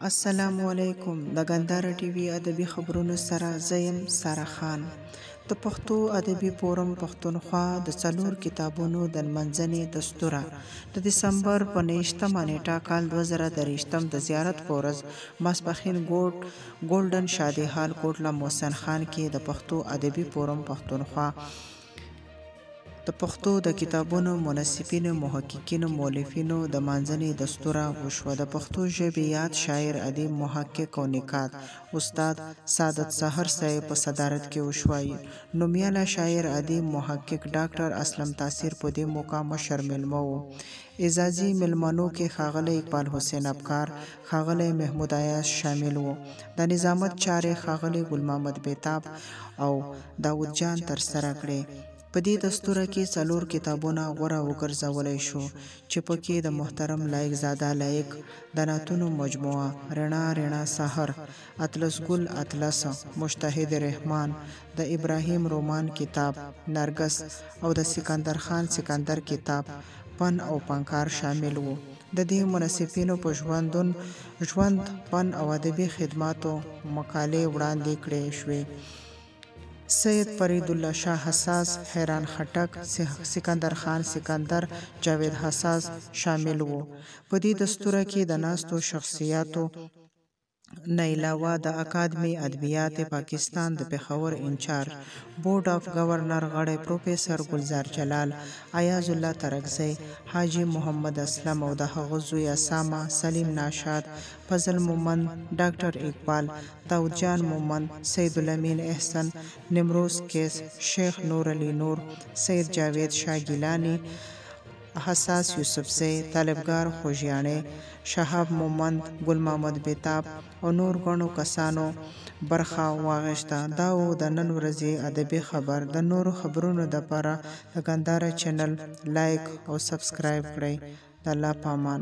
السلام علیکم د ګندهارا ټي وي ادبي خبرونو سره زه یم ساره خان. د پښتو ادبي فورم پښتونخوا د څلور کتابونو د نمانځنې دستوره د دسمبر په 29مه نېټه کال 2023 د زیارت په ورځ ماسپښین ګوټ ګولډن شادي هال کوټله محسن خان کې د پښتو ادبي فورم پښتونخوا د پښتو د کتابونو منصفینو، محققینو، مؤلفینو د نمانځنې دستوره وشوه. د پښتو ژبې یاد شاعر، ادیب، محقق او نقاد استاد سعادت سحر صاحب په صدارت کې وشوه. نومیالی شاعر، ادیب، محقق ډاکټر اسلم تاثیر په دې موقع مشر مېلمه و. اعزازي مېلمنو کې ښاغلی اقبال حسین افکار، ښاغلی محمود ایاز شامل وو. د نظامت چارې ښاغلي ګل محمد بیتاب او داود جان ترسره کړې. په دې دستوره کې څلور کتابونه غوره وګرځولی شو چې پکې د محترم لایق زاده لایق د نعتونو مجموعه رڼا رڼا سحر، اطلس ګل اطلس، مجتهد رحمان، د ابراهیم رومان کتاب نرګس او د سکندر خان سکندر کتاب پن او پنکار شامل وو. د دې منصفینو په ژوند، پن او ادبي خدماتو مقالې وړاندې کړې شوې. سید فرید الله شاه حساس، حیران خټک، سکندر خان سکندر، جاوید حساس شامل وو. په دې دستوره کې د ناستو شخصیاتو نه علاوه د اکادمي ادبیات پاکستان د پېښور انچارج بورډ آف گورنر غړی پروفیسر ګلزار جلال، ایاز الله ترکزی، حاجي محمد اسلم او د هغه زوی اسامه، سلیم ناشاد، فضل مومند، ډاکټر اقبال، داود جان مومند، سید الامین احسن، نمروز کیس، شیخ نور علی نور، سید جاوید شاه ګیلانی، حساس یوسفزی، طالبګار خوږیاڼی، شهاب مومند، ګل محمد بیتاب او نور ګڼو کسانو برخه واخیسته. دا و د نن ورځې ادبي خبر. د نورو خبرونو لپاره د ګندهارا چینل لایک او سبسکرایب کړئ. د الله په امان.